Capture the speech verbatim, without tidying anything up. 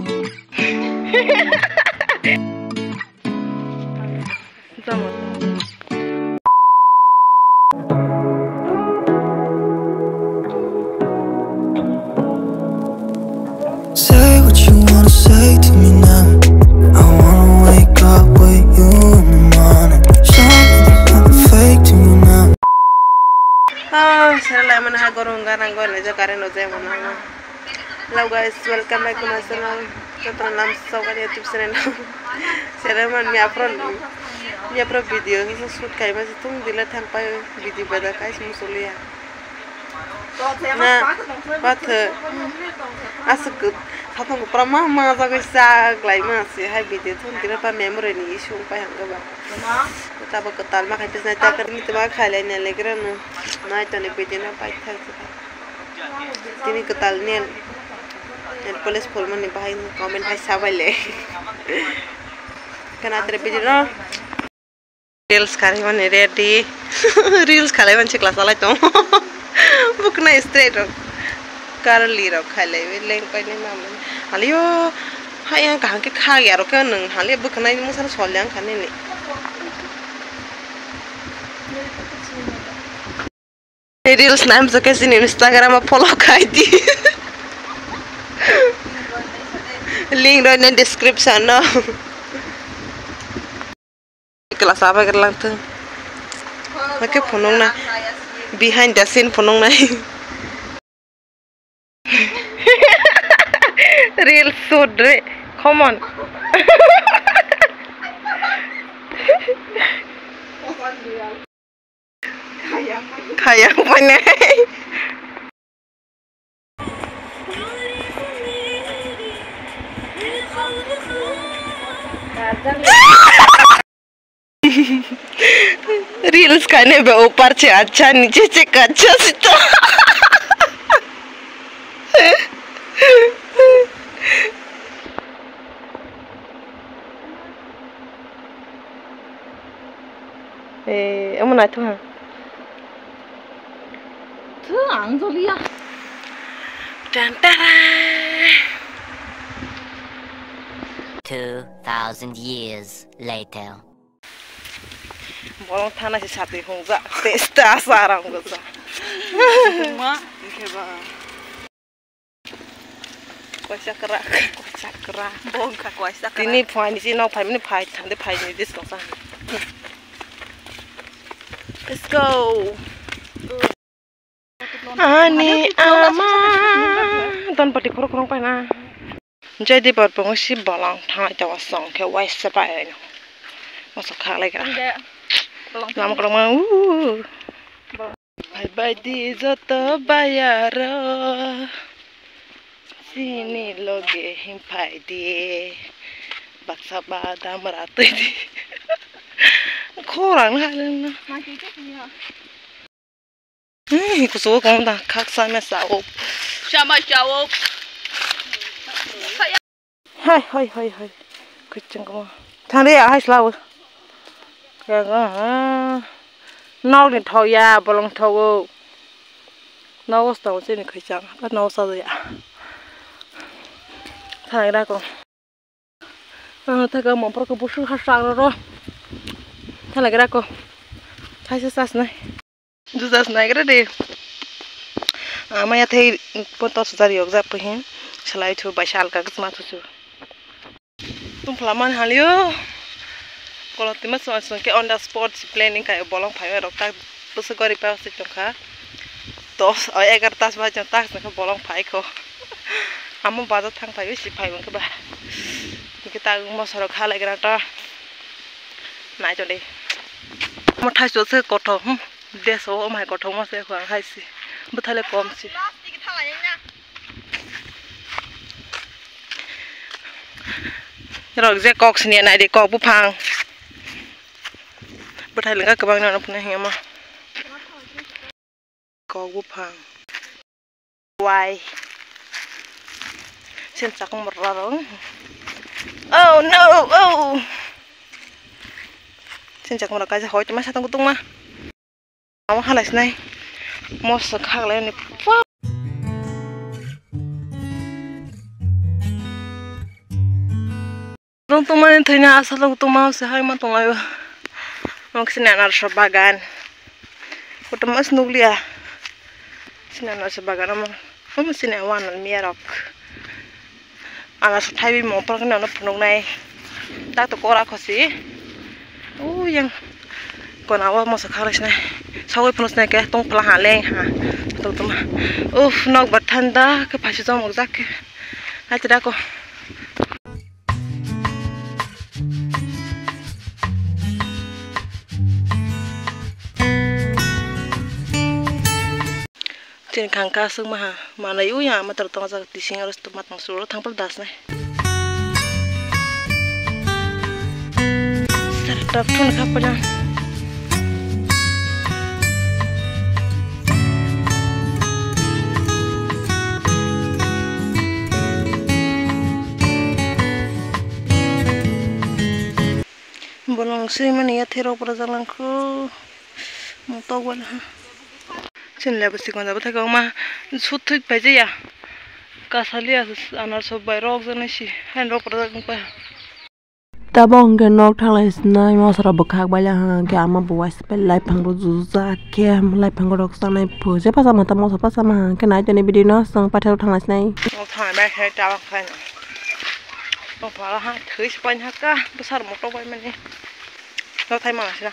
Say what you wanna say to me now. I wanna wake up with you in the morning. Something that fake to me now. Oh, sir, lai mana ha gorong garang goi lai jo karen lo jai mana. Hello guys, welcome back to my channel. Jotono lam sokani YouTube channel. Sere man mi apron, mi apron video shoot kai ma tung dile thang pai video beda kai sum sulia. Na, pathe. Asuk, satung pura ma, ma jagwi sak lai ma se hai video thun dile pa memory ni issue pai hang ba. Tabo kwtal ma khai bisnai ta kar mi tama khai lai ne legra no. Nai to ni video na pai thak. Tini kwtal nail, nail polish phulmani bahai comment hai sabai le. Kana tere video no. Reels kharimani ready. Reels khalaimani sikla salai tong. Bukna straight rok. Curly rok khalai leng paini mamani. Halio hai ang kaham khe khagya rok khe nung hali bukna musar solyang khani ni. Reels nam jokhe chini Instagram o follow khai di. Link rok ni description no. Class abai lang thung. Oke phunung na. Behind the scene phunung na. Reels shoot re. Come on. Khayang painai. Reels khaine be upar se acha, niche se kacha sita. Eh, omo naithok ha. Thu, ang joliya. Tan tara. Two thousand years later. Bolong thana se satwi hungjak. Testa saram gasa. Ma, khe ba. Kaisa kwrak, kaisa kwrak. Bo wngkha kaisa kwrak. Tini phaini si nok phaimani phai thangde phaini dis tongsa. Let's go. Ani ama. Don pati khoro khoro paina. Jai di bar pongo si balang thang ta wasong khe waisa pai. Masa khalai kra. Lama kra ma u. Phaibaidi joto bayaro, chini loge him phaidi, baksa badam ratwi di, khorang halengno. Hei, kusugo kong da, khaksa me sao. Sama sao. Hai, hai, hai, hai. Khaichang kamo. Thangri ya, hai, slawo. Ya, ga, ha. Nok ni thok ya, bolong thok o. Nok o sto chini khaichang. Ba nok sa ya. Thangri ra ko. Ah, thaga mo por ko busu ha sa ro ro. Thangri ra ko. Hai sa sas nai. Judas naigra de. Ama ya thei poto sujari yok jap hin. Salai thu bai sal ka kusma thu su. Tum phlaman halio. Kolo tima so so ke on the spot si planning kai bolong phai rok tak busu gori pa si tongkha. Dos o egar tas ba jang tak se bolong phai kho. Amo bajar thang phai si phai bang ba. Ke ta mo sorok halai gra ta. Nai to de. Mo thai so se kothok. Hmm. Deso o mai kothok ma se khwang hai si. Bwthai le kom si. Rok je kok sini nai di kok buphang. Bwthai lengka kwbang no phunai hingma. Kok buphang. Wai. Sen chakung berlarong. Oh no, oh. Sen chakung berlarong kaisa hoi tuma satang kutung ma. Amo halai sinai. Moso khaklai ni. Tong tongmani thwina aswk tongma se hai ma tonglaio. Omo khe sini anarso bagan. Kotorma se nukliya. Sini anarso bagan omo. Omo sini wanal miyarok. Anarso thaiwi mopor khe nono phunuknai. Tak to kora khosi. Uyang. Kona o moso khalai sinai. Sogwi phunuk sinai khe tong phla ha leng ha. Tong tongma. Uff, nok ba thanda khe phaisi chomok jak khe. Hai tira ko. Chini khangka aswk maha manai uya matar tongjak tising aro matang suro thangpal dasnai. Sir, tak phone kha pala. Bolong swi mani ya therok pura jalang khu. Mo tok wala ha. Chin lebu sikon jabu thaka ma sut thik pai jaya. Kasali ya anarso bai rok jani si. Hain rok pura jak pa. Tabo hwnkhe nok thanglai sinai mosra bwkhak baila hwnkhe ama bo waisa pai laiphang rok jujak khe laiphang rok chanai phu je pacha mata mosra pacha ma hwnkhe nai toni video no chwng paithak rok thanglai sinai. Nok thanglai bai khe tabang khlaino. Nok phala ha thwi se paini hakha bwsar motok bai mani. Nok thai mala sina.